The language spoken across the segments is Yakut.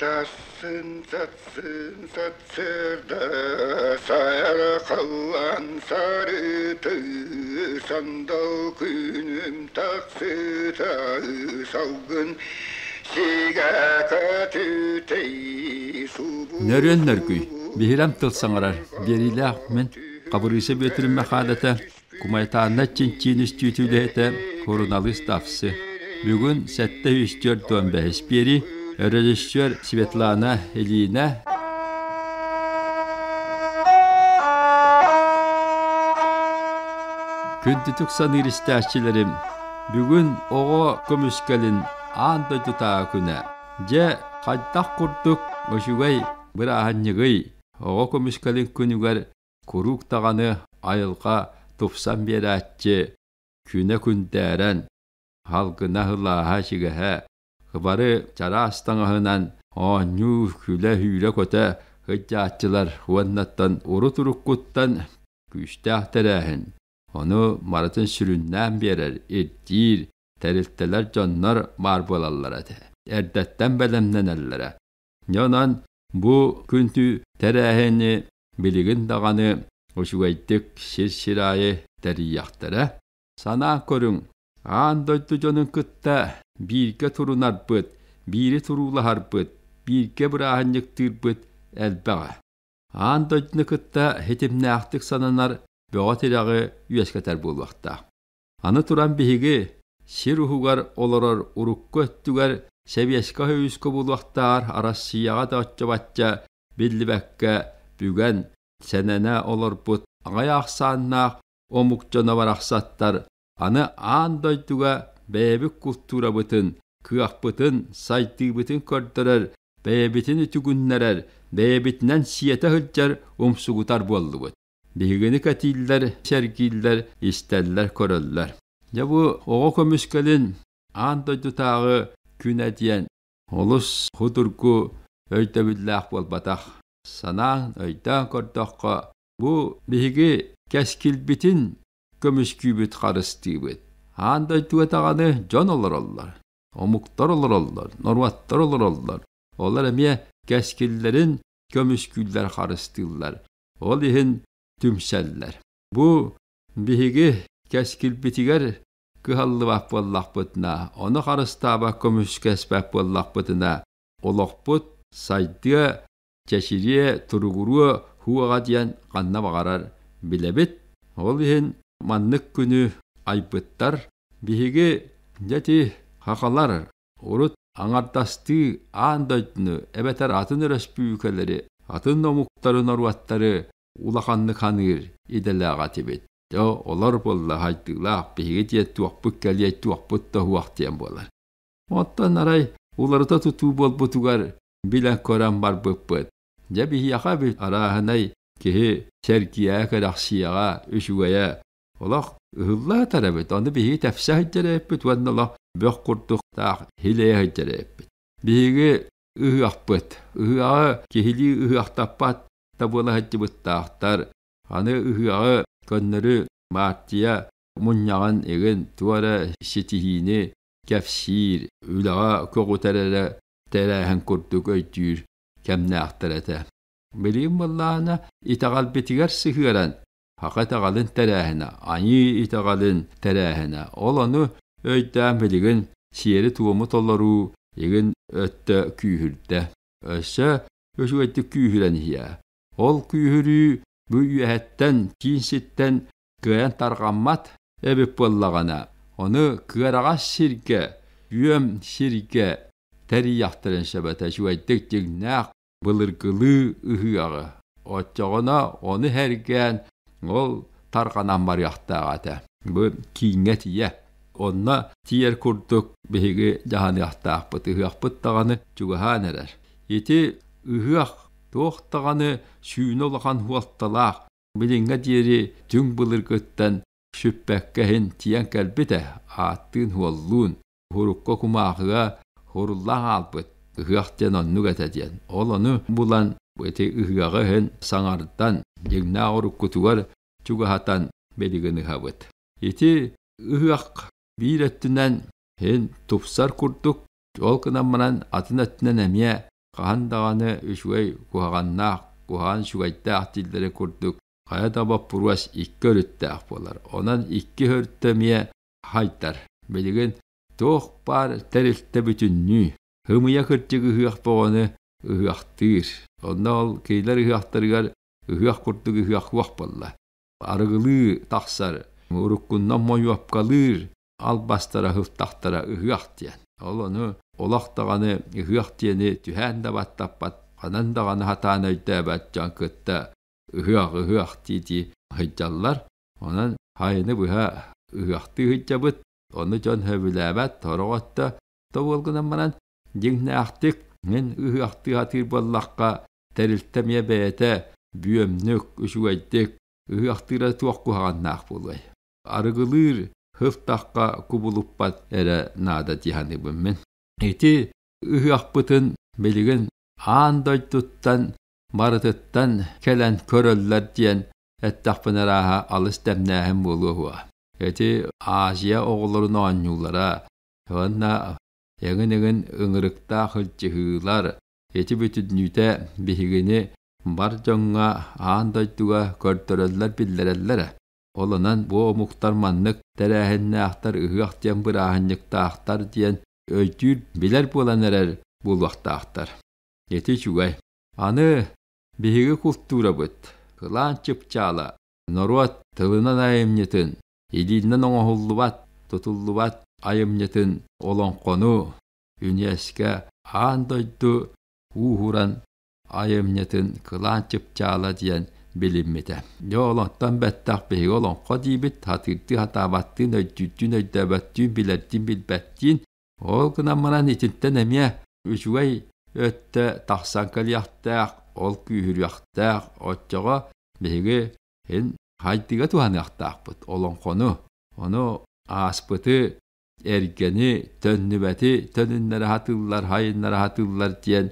Сассын, сассын, сарсыарда сайара халлаан сарыты, сандал күнүм тахсыта, салгын сигэ көтүтэй, Нөрүөн нөргүй, биһирэм тыл саҥарар, биэриилээх мин Хабырыыса Бүөтүрүм Мэхээлэтэ, Кумайтаанна чинчиин үстүүтү үлэһитэ, суруналыыс Тапсы. Бүгүн 745 биэрии, режиссер Светлана Ильина. Күндүтүк саныыр истээччилэрим, бүгүн оҕо көмүскэлин аан дойдутааҕы күнэ. Дьэ, хайдах курдук үчүгэй бырааһынньыгый оҕо көмүскэлин күнүгэр куруук даҕаны айылҕа тупсан биэрээччи, күнэ күндээрэн, халгына ылааһа-ичигэһэ, бары чараас таҥаһынан оонньуу, күлэ, сүүрэ-көтө сылдьааччылар уоннаттан урут-уруккуттан күүстээх тэрээһин, ону барытын сүрүннээн биэрэр, ирдиир тэрилтэлэр дьоннор баар буолаллара этэ. Эрдэттэн бэлэмнэнэллэрэ. Дьэ онон бу күнтү тэрээһини билигин даҕаны үчүгэйдик сир-сир аайы тэрийиэхтэрэ. Санаан көрүҥ, аан дойду дьонун кытта бииргэ турунарбыт, биири туруулаһарбыт, бииргэ бырааһынньыктыырбыт элбэҕэ. Аан дойдуну кытта ситимнээхтик сананар бөҕө тирэҕи үөскэтэр буолуохтаах. Аны туран биһиги сир уһугар олорор урукку өттүгэр Сэбиэскэй Союзка буолуохтааҕар Арассыыйаҕа да оччо-бачча биллибэккэ бүгэн сэнэнэ олорбут аҕай ахсааннаах омук дьоно барахсаттар аны аан дойдуга бэйэбит култуурабытын, кыахпытын, сайдыыбытын көрдөрөр, бэйэбитин үтүгүннэрэр, бэйэбитинэн сиэтэ сылдьар умсугутар буоллубут. Биһигини кэтииллэр, сэргииллэр, истэллэр, көрөллөр. Дьэ бу оҕо көмүскэлин аан дойдутааҕы күнэ диэн олус судургу өйдөбүллээх буолбатах. Санаан, өйдөөн көрдөххө, бу биһиги кэскилбитин көмүскүүбүт, харыстыыбыт. Аан дойдуга даҕаны дьон олороллор, омуктар олороллор, норуоттар олороллор. Олор эмиэ кэскиллэрин көмүскүүллэр, харыстыыллар. Ол иһин түмсэллэр. Бу биһиги кэскилбитигэр кыһаллыбат буоллахпытына, ону харыстаабат көмүскэспэт буоллахпытына, олохпут сайдыа, чэчириэ, туругуруо хуоҕа диэн ханна баҕарар билэбит. Ол иһин маннык күнү айбыттар. Биһиги дьэ хахалар урут аҥардастыы аан дойдуну эбэтэр атын өрөспүүбүлүкэлэри, атын омуктары, норуоттары улаханнык ханыыр идэлээх этибит. Дьэ олор буолла хайдыылаах биһиги диэн туохпут кэлиэй, туохпут да уһуох диэн буолар. Оттон арай уларыта тутуу буолбутугар билэн көрөн барбыппыт. Дьэ биһиэхэ эбит арааһынай киһи сэргиэҕэ, кэрэхсиэҕэ, үчүгэйэ олох ыһылла сытар эбит. Ону биһиги тэпсэ сылдьар эбиппит уонна олох бөх курдуктаах хилэйэ сылдьар эбиппит. Биһиги ыһыахпыт. Ыһыаҕы киһилии ыһыахтаппат да буола сылдьыбыттаахтар. Аны ыһыаҕы көннөрү партия мунньаҕын игин туох эрэ ситиһиини кэпсиир, үлэҕэ көҕүтэр эрэ тэрээһин курдук өйдүүр кэмнээхтэр этэ. Билигин буоллаҕына итэҕэлбитигэр сыһыаран саха итэҕэлин тэрээһинэ, айыы итэҕэлин тэрээһинэ. Ол ону өйдөөн билигин сиэри-туому толоруу игин өттө күүһүрдэ. Өссө үчүгэйдик күүһүрэн иһиэ. Ол күүһүрүү бу үөһэттэн, киин сиртэн кыайан тарҕаммат эбит буоллаҕына, ону кыараҕас сиргэ, үөм сиргэ тэрийиэхтэрин сөп этэ үчүгэйдик дьиҥнээх былыргылыы ыһыаҕы. Оччоҕуна ону сэргээн ол тарҕанан барыахтаах этэ. Бу кииҥҥэ тиийэ. Онно тиийэр курдук биһиги дьаһаныахтаахпыт, ыһыахпыт даҕаны чугаһаан эрэр. Ити ыһыах туох даҕаны сүүнэ улахан суолталаах билиҥҥэ диэри түҥ былыргыттан сүппэккэ иһин тиийэн кэлбитэ ааттыын-суоллуун урукку кумааҕыга суруллан хаалбыт ыһыах диэн оннук этэ диэн. Ол ону булан ити ыһыаҕы иһин саҥардан дьиҥнээх уруккутугар чугаһатан билигин ыһабыт. Ити ыһыах биир өттүнэн иһин тупсар курдук, ол гынан баран атын өттүнэн эмиэ. Хаһан даҕаны үчүгэй куһаҕаннаах, куһаҕан үчүгэйдээх дииллэрин курдук хайа да боппуруос икки өрүттээх буолар. Онон икки өрүттэ эмиэ хайдар. Билигин туох баар тэрилтэ бүтүннүү ымыйа кырдьык ыһыах бөҕөнү ыһыахтыыр. Онно ол кинилэр ыһыахтарыгар ыһыах курдук ыһыах суох буолла. Арыгылыы тахсар, уруккуннан мойуопкалыыр албастара сылтахтара ыһыах диэн. Ол ону олох даҕаны ыһыах диэни түһээн да баттаппат, ханан даҕаны сатаан өйдөөбөт дьон кытта ыһыах ыһыах дии-дии сылдьаллар. Онон сайыны быһа ыһыахтыы сылдьабыт. Ону дьон сөбүлээбэт, сорох өттө тобул гынан баран дьиҥнээхтик мин ыһыахтыы сатыыр буоллахха тэрилтэ эмиэ бэйэтэ бүөмнүк, үчүгэйдик ыһыахтыыра туох куһаҕаннаах буолуой? Арыгылыыр сылтахха кубулуппат эрэ наада дии саныыбын мин. Ити ыһыахпытын билигин аан дойдуттан барытыттан кэлэн көрөллөр диэн эттэхпинэ арааһа алыс тэмнээһин буолуо уһуо. Ити Азия оҕолорун оонньуулара уонна эҥин-эҥин ыҥырыктаах ылдьыһыылар ити бүтүннүүтэ биһигини бар дьоҥҥо аан дойдуга көрдөрөллөр-биллэрэллэр ээ. Ол онон бу омуктар маннык тэрээһиннээхтэр, ыһыах диэн бырааһынньыктаахтар диэн өйдүүр, билэр буолан эрэр буолуохтаахтар. Ити үчүгэй. Аны биһиги култуурабыт кылаан чыпчаала норуот тылынан айымньытын, илиинэн оҥоһуллубат, тутуллубат айымньытын олоҥхону ЮНЕСКО аан дойду ууһуран айымньытын кылаан чыпчаала диэн билиммитэ. Дьэ олонтон бэттэх биһиги олоҥхо диибит, сатыырдыы сатаабаттыын, өйдүүрдүүн өйдөөбөттүүн, билэрдиин билбэттиин. Ол гынан баран итинтэн эмиэ үчүгэй өттө тахсан кэлиэхтээх, ол күүһүрүөхтээх. Оччоҕо биһиги ин хайдыга туһаныахтаахпыт олоҥхону. Ону ааспыты, эргэни, төннүбэти төнүннэрэ сатыыллар, хайыннара сатыыллар диэн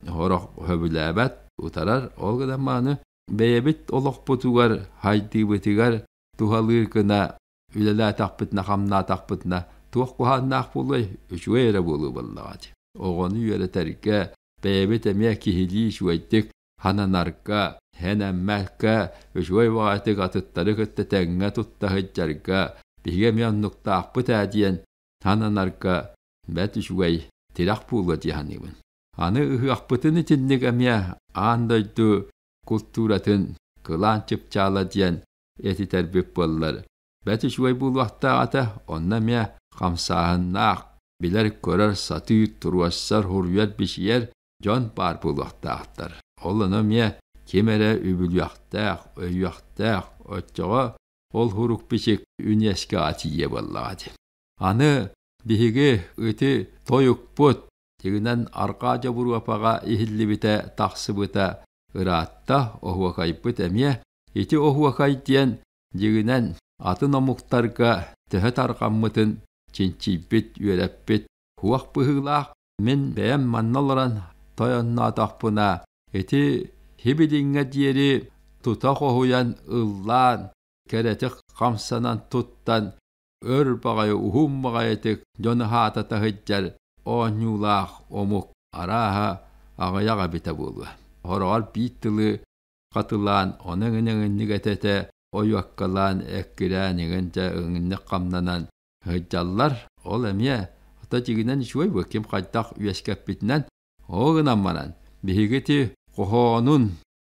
сорох сөбүлээбэт, утарар. Ол гынан мааны бэйэбит олохпутугар, хайдыыбытыгар туһалыыр гына үлэлээтэхпитинэ, хамнаатахпытына туох куһааннаах буолуой, үчүгэй эрэ буолуо буоллаҕа дии. Оҕону үөрэтэргэ, бэйэбит эмиэ киһилии үчүгэйдик хананарга, хэнэммэккэ, үчүгэй баҕайытык атыттары кытта тэҥҥэ тутта сылдьарга, биһиги эмиэ оннуктаахпыт ээ диэн хананарга бэрт үчүгэй тирэх буолуо дии саныыбын. Аны ыһыахпытын итинник эмиэ аан дойду култууратын кылаан чыпчаала диэн этитэрбит буоллар, бэрт үчүгэй буолуохтаах этэ, онно эмиэ хамсааһыннаах, билэр-көрөр, сатыыр, туруорсар, суруйар-бичийэр дьон баар буолуохтаахтар. Ол ону эмиэ ким эрэ үбүлүөхтээх, өйүөхтээх, оччоҕо ол сурук-бичик ЮНЕСКО-ҕа тиийиэ буоллаҕа дии. Аны биһиги ити тойукпут дьиҥинэн Арҕаа Дьобуруопаҕа иһиллибитэ, тахсыбыта ыраатта, оһуокайбыт эмиэ. Ити оһуокай диэн дьиҥинэн атын омуктарга төһө тарҕаммытын чинчийбит, үөрэппит суох быһыылаах. Мин бэйэм манна олорон тойонноотохпуна ити сибилиҥҥэ диэри тута хоһуйан ыллаан, кэрэтик хамсанан туттан өр баҕайы уһун баҕайытык дьону хаатата сылдьар оонньуулаах омук арааһа аҕыйах эбитэ буолуо. Сороҕор биир тылы хатылаан, ону эҥин-эҥинник этэ-этэ ойуоккалаан, эккирээн иҥин дьэ ыҥынньык хамнанан сылдьаллар. Ол эмиэ ото дьиҥинэн үчүгэй буо ким хайдах үөскэппитинэн. Ол гынан баран биһиги ити хоһоонун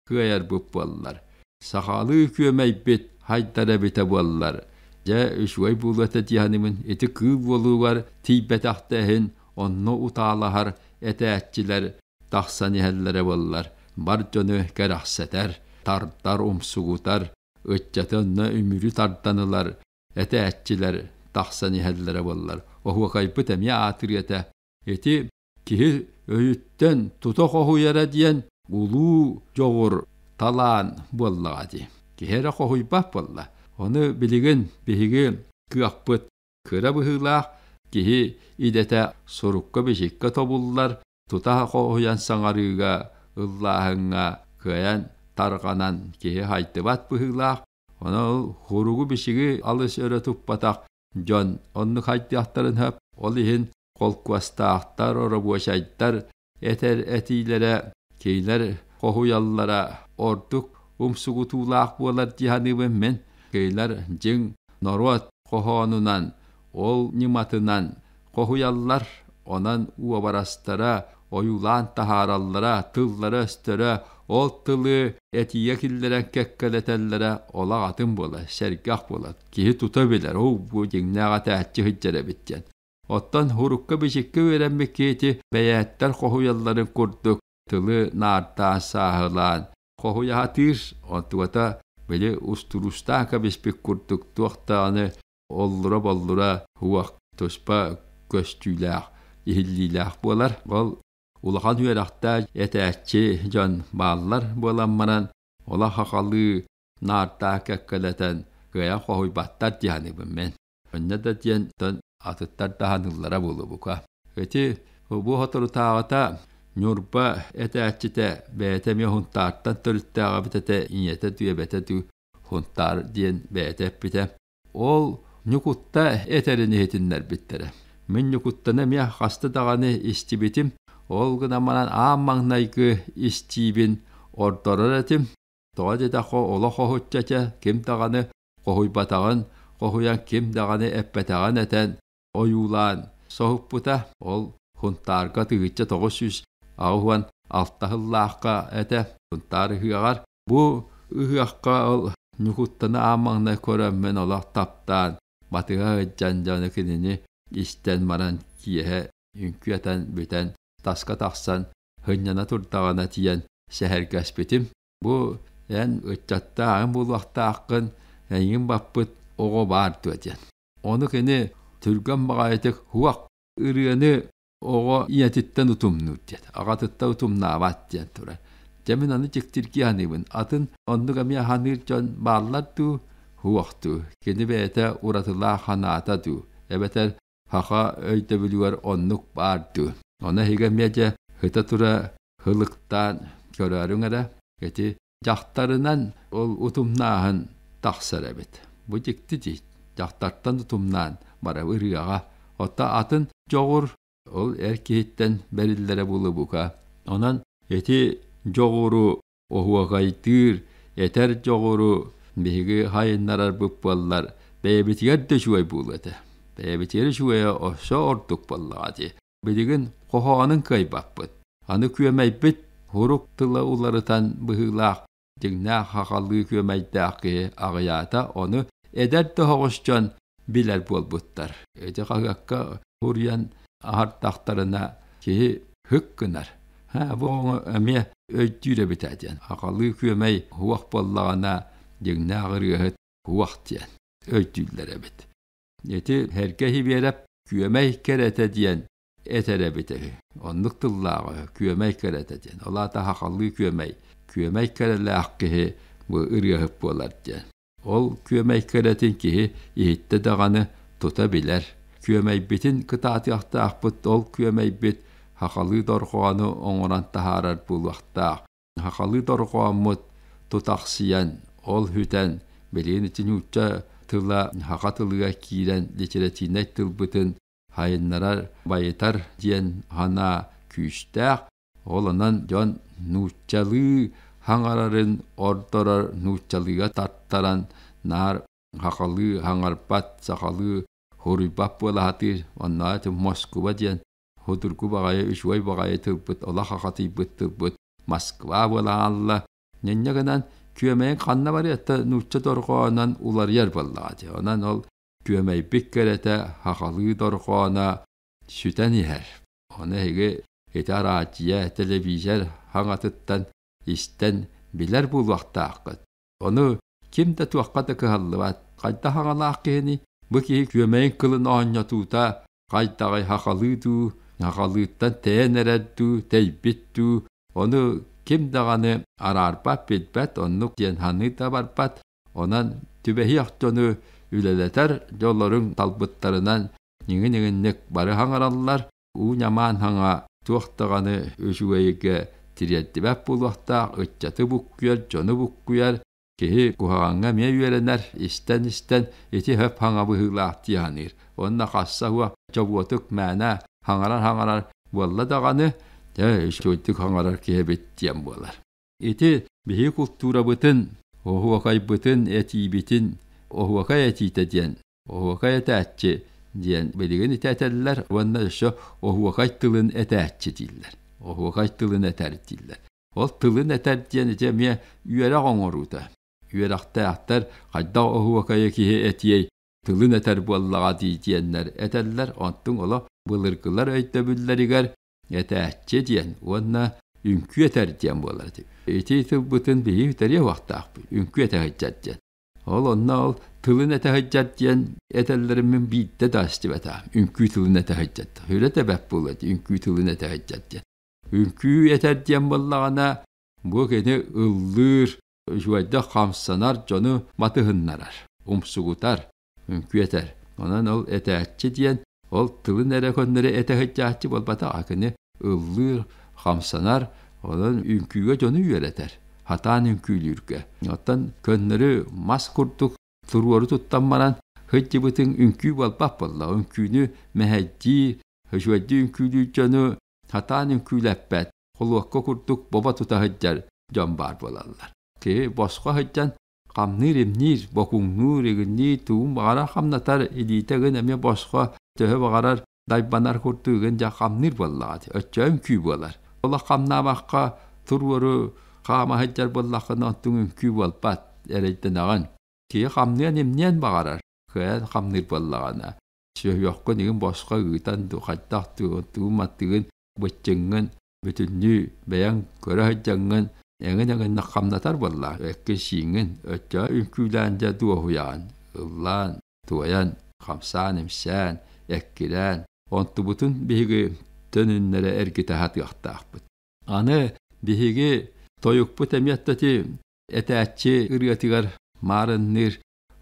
кыайарбыт буоллар, сахалыы күөмэйбит хайдар эбитэ буоллар, дьэ үчүгэй буолуо этэ дии саныыбын. Ити кыыл буолуугар тиийбэтэхтэ иһин онно утаалаһар этээччилэр тахсан иһэллэрэ буоллар, бар дьону кэрэхсэтэр, тардар, умсугутар, ыччаты онно үмүрү тардан ылар этээччилэр тахсан иһэллэрэ буоллар, оһуокайбыт эмиэ аатырыа этэ. Ити киһи өйүттэн тута хоһуйара диэн улуу дьоҕур талаан буоллаҕа дии. Киһи эрэ хоһуйбат буолла. Ону билигин биһиги кыахпыт кыра быһыылаах киһи идэтэ сурукка-бичиккэ тобуллар, тута хоһуйан саҥарыыга, ыллааһыҥҥа кыайан тарҕанан киһи хайдыбат быһыылаах. Ону ол хуругу-бичиги алыс өрө туппатах дьон оннук хайдыахтарын сөп. Ол иһин холкуостаахтар, оробуочайдар этэр этиилэрэ, кинилэр хоһуйаллара ордук умсугутуулаах буолар дии саныыбын мин. Кинилэр дьиҥ норуот хоһоонунан, ол ньыматынан хоһуйаллар, онон уобарастара ойуулаан таһаараллара, тыллара-өстөрө, ол тылы этиигэ киллэрэн кэккэлэтэллэрэ олох атын буолар, сэргэх буолар. Киһи тута билэр, оо, бу дьиҥнээх этээччи сылдьар эбит диэн. Оттон урукка-бичиккэ үөрэммит киһи бэйээттэр хоһуйалларын курдук тылы наартаан сааһылаан хоһуйаһатыыр, онтугата били устуруустаан кэбиспит курдук туох даҕаны оллура-боллура уох туспа көстүүлээх, иһиллиилээх буолар. Ол улахан үөрэхтээх этээччи дьон бааллар буолан баран, олох хахалыы наартаан кэккэлэтэн кыайан хоһуйбаттар дии саныыбын мин. Онно да диэн атыттар даһаныыллара буолуо бука. Ити бу соторутааҕыта Ньурба этээччитэ бэйэтэ эмиэ Һунтаартан төрүттээх эбит этэ, ийэтэ дуу, эбэтэ дуу Һунтаар диэн бэйэтэ эппитэ. Ол Ньукутта этэрин иһитиннэрбиттэрэ. Мин Ньукуттаны эмиэ хаста даҕаны истибитим. Ол гынан баран аан маҥнайгы истиибин ордорор этим. Тоҕо диэтэххэ олох оһучча этэ, ким даҕаны хоһуйбатаҕын хоһуйан ким даҕаны эппэтэҕин этэн ойуулаан соһуппута. Ол Һунтаарга 1986 сыллаахха этэ Һунтаар ыһыаҕар. Бу ыһыахха ол Ньукуттаны аан маҥнай көрөммүн олох таптаан батыһа сылдьан дьону кинини истэн баран киэһэ үҥкүү этэн бүтэн таска тахсан сынньана турдаҕына тиийэн сэһэргэспитим. Бу эн ыччаттааҕын буолуохтааххын, эйигин баппыт оҕо баар дуо диэн. Ону кини түргэн баҕайытык «Уох, ырыаны оҕо ийэтиттэн утумнуур» диэн, аҕатыттан утумнаабат диэн турар. Дьэ мин аны дьиктиргии саныыбын. Атын оннук эмиэ саныыр дьон бааллар дуу, суох дуу? Кини бэйэтэ уратылаах санаата дуу? Эбэтэр саха өйдөбүлүгэр оннук баар дуу? Ону эһиги эмиэ дьэ сыта-тура һылыктаан көрөөрүҥ эрэ, ити дьахтарынан ол утумнааһын тахсар эбит. Бу дьикти дии, дьахтартан утумнаан барар ырыаҕа. Оттон атын дьоҕур ол эр киһиттэн бэриллэрэ буолуо Онон ити дьоҕуру оһуохайдыыр, этэр дьоҕуру биһиги хайыннарарбыт буоллар бэйэбитигэр да үчүгэй буолуо этэ. Бэйэбитигэр үчүгэйэ өссө ордук буоллаҕа дии. Билигин хоһоонун кыайбаппыт. Аны күөмэйбит урук тыла уларытан быһыылаах дьиҥнээх хахалыы күөмэйдээх киһи аҕыйаата, ону эдэр да оһоҕос дьон билэр буолбуттар. Ити хаһыакка суруйан аһардахтарына киһи һык гынар. Һа, бу оҕо эмиэ өйдүүр эбит ээ диэн. Хахалыы күөмэй уох буоллаҕына дьиҥнээх ырыаһыт уох диэн өйдүүллэр эбит. Ити Сэргэй Сибиэрэп күөмэй кэрэтэ диэн этэр эбитэ үһү. Оннук тыллааҕа үһү, күөмэй кэрэтэ диэн. Ол аата сахалыы күөмэй. Күөмэй кэрэлээх киһи бу ырыаһыт буолар диэн. Ол күөмэй кэрэтин киһи иһиттэ даҕаны тута билэр. Күөмэйбитин кытаатыахтаахпыт, ол күөмэйбит сахалыы дорҕоону оҥорон таһаарар буолуохтаах. Сахалыы дорҕооммут тутахсыйан, ол сүтэн, билигин ити нуучча тыла саха тылыгар киирэн литеративнай тылбытын сайыннарар, байытар диэн санаа күүстээх. Ол онон дьон нууччалыы саҥарарын ордорор нууччалыыга тартаран наар сахалыы саҥарбат, сахалыы суруйбат буола сатыыр. Оннооҕор ити Москуба диэн судургу баҕайы, үчүгэй баҕайы тылбыт, олох хахатыйбыт тылбыт Москва буолан хаалла. Инньэ гынан күөмэйин ханна барыа да нуучча дорҕоонунан уларыйар буоллаҕа дии. Онон ол күөмэйбит кэрэтэ сахалыы дорҕооно сүтэн иһэр. Ону эһиги ити араадьыйа, телевизор хаҥатыттан истэн билэр буолуохтааххыт. Ону ким да туохха да кыһаллыбат. Хайдах аҕалаах киһини бу киһи күөмэйин кылын оонньотуута хайдаҕый хахалыы дуу, хахалыыттан тэйэн эрэр дуу, тэйбит дуу, ону ким даҕаны араарбат, билбэт, оннук диэн саныы да барбат. Онон түбэһиэх дьону үлэлэтэр дьоллорун талбыттарынан ньиҥин-иҥинник бары хаҥараллар, уу ньамаан хаҥа туох даҕаны үчүгэйгэ тириэрдибэт буолуохтаах, ыччаты буккуйар, дьону буккуйар, киһи куһаҕаҥҥа эмиэ үөрэнэр, истэн-истэн ити хөп хаҥа быһыылаах дии саныыр. Уонна хасса уо чобуотук мээнэ хаҥарар-хаҥарар буолла даҕаны, Дьэ, үчүгэйдик хаҥарар киһи эбит диэн буолар. Ити биһиги култуурабытын, оһуокайбытын, этиибитин оһуокай этиитэ диэн, оһуокай этээччи диэн билигин итэтэллэр уонна өссө оһуокай тылын этээччи дииллэр. Оһуокай тылын этэр дииллэр. Ол тылын этэр диэн ити эмиэ үөрэх оҥоруута. Үөрэхтээхтэр хайдах оһуокайы киһи этиэй, тылын этэр буоллаҕа дии диэннэр этэллэр. Онтуҥ олох былыргылар өйдөбүллэригэр этээччи диэн уонна үҥкүү этэр диэн буолар. Ити тылбытын биһиги үтэриэ уохтаахпыт, үҥкүү этэ сылдьар диэн. Ол онно ол тылын этэ сылдьар диэн этэллэрин мин биирдэ да истибэтэҕим. Үҥкүү тылын этэ сылдьар. Сүрэ да бэрт буолуо этэ, үҥкүү тылын этэ сылдьар диэн. Үҥкүү этэр диэн буоллаҕына, бу кини ыллыыр, үчүгэйдик хамсанар дьону батыһыннарар, умсугутар, үҥкүү этэр. Онон ол этээччи диэн ол тылын эрэ көннөрү этэ сылдьааччы буолбатах, кини ыллыыр, хамсанар, онон үҥкүүгэ дьону үөрэтэр, сатаан үҥкүүлүүргэ. Оттон көннөрү мас курдук туруору туттан баран сылдьыбытыҥ үҥкүү буолбат буолла. Үҥкүүнү мэһэйдии, үчүгэйдик үҥкүүлүүр дьону сатаан үҥкүүлэппэт, холуокка курдук бобо тута сылдьар дьон баар буолаллар. Киһи босхо сылдьан хамныыр-имниир, бокуҥнуур, игинниир, тугун баҕарар хамнатар, илиитэ гын эмиэ босхо төһө баҕарар дайбанар курдук игин дьэ хамныыр буоллаҕа дии. Оччо үҥкүү буолар. Олох хамнаабакка туруору хаама сылдьар буоллаххына онтуҥ үҥкүү буолбат, эрэйдэнэҕин. Киһи хамныан-имниэн баҕарар, кыайан хамныыр буоллаҕына. Сүһүөххүн игин босхо ыытан дуу, хайдах дуу, тугун маттыгын, быччыҥҥын бүтүннүү бэйэҥ көрө сылдьаҥҥын эҥин-эҥиннэх хамнатар буоллаа. Эккин-сииҥҥин өттөө үҥкүүлээн дьэ дуоһуйаҕын, ыллаан, туойан, хамсаан-имсээн, эккирээн, онтубутун биһиги төнүннэрэ эргитэ сатыахтаахпыт. Аны биһиги тойукпут эмиэ ити этээччи ырыатыгар маарынныыр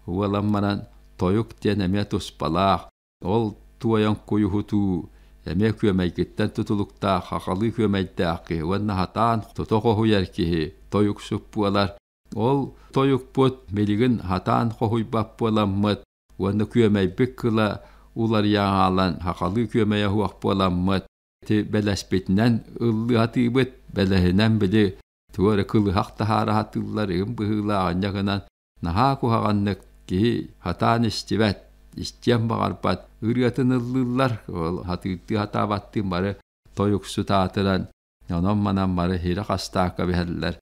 уолан баран тойук диэн эмиэ туспалаах, Ол туойан куйуһутуу эмиэ күөмэйгиттэн тутулуктаах хахалыы күөмэйдээх киһи уонна сатаан тото хоһуйар киһи тойуксут буолар. Ол тойукпут билигин сатаан хоһуйбат буоламмыт уонна күөмэйбит кыла уларыйан хаалан хахалыы күөмэйэ суох буоламмыт ити бэлэспитинэн ыллыы сатыыбыт, бэлэһинэн били тугу эрэ кылыһах таһаара сатыыллар ыгым быһыылаах инньэ гынан наһаа куһаҕаннык киһи сатаан истибэт, истиэн баҕарбат ырыатын ыллыыллар, ол сатыырдыы сатаабаттыын бары тойуксут аатыран, онон-манан бары хирэ хастаакка биһэллэр.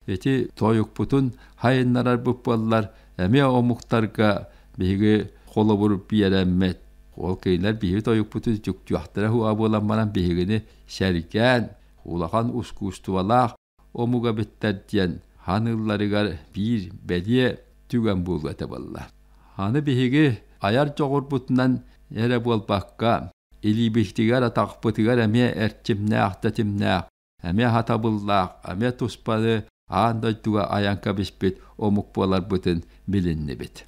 Ити тойукпутун хайыннарарбыт буоллар, эмиэ омуктарга биһиги холобур биэрэммит, ол кинилэр биһиги тойукпутун үтүктүөхтэрэ суоҕа буолан баран биһигини сэргээн, улахан ускуустубалаах омуга эбиттэр диэн ханыылларыгар биир бэлиэ түгэн буолуо этэ буолла. Аны биһиги айар дьоҕурбутунан эрэ буолбакка, илиибитигэр, атахпытыгар эмиэ эрчимнээх, тэтимнээх, эмиэ сатабыллаах, эмиэ туспаны аан дойдуга айан кэбиспит омук буоларбытын билиннибит.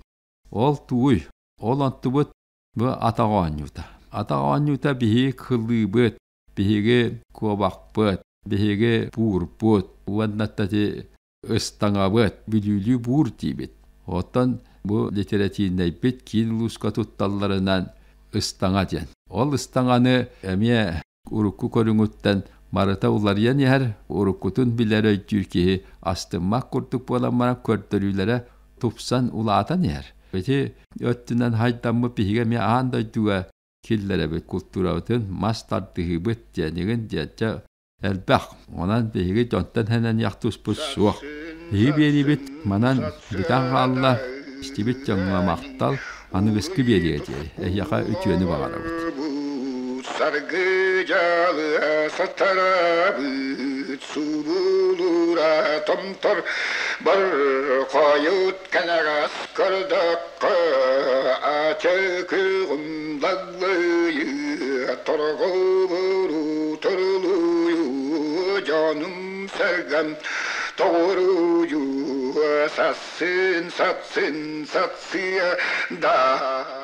Ол тугуй? Ол онтубут бу атах оонньуута. Атах оонньуута биһиги кылыыбыт, биһиги куобахпыт, биһиги буурбут уонна ити ыстаҥабыт, бүлүүлүү буур диибит. Оттон бу литэрэтиирнэйбит киин улууска тутталларынан ыстаҥа диэн. Ол ыстаҥаны эмиэ урукку көрүҥүттэн барыта уларыйан иһэр, уруккутун билэр өйдүүр киһи астыммат курдук буолан баран көрдөрүүлэрэ тупсан улаатан иһэр. Ити өттүнэн хайдаммыт биһиги эмиэ аан дойдуга киллэрэбит култуурабытын мас тардыһыыбыт диэнигин диэччэ элбэх. Онон биһиги дьонтон хэнэниэх туспут суох. Биһиги биэриибит манан бүтэн хаалла. Истибит дьоҥҥо махтал, аныгыскы биэриэ диэри. Эһиэхэ үтүөнү баҕарабыт. Саргы дьалыа сатарабыт субулура томтор бар хойут кэнэҕэс көрдөххө ачыкыгым лаглыйы торҕобуру турулуйу дьонум сэргэм тоҕуруйу сассын сатсын сатсыа да.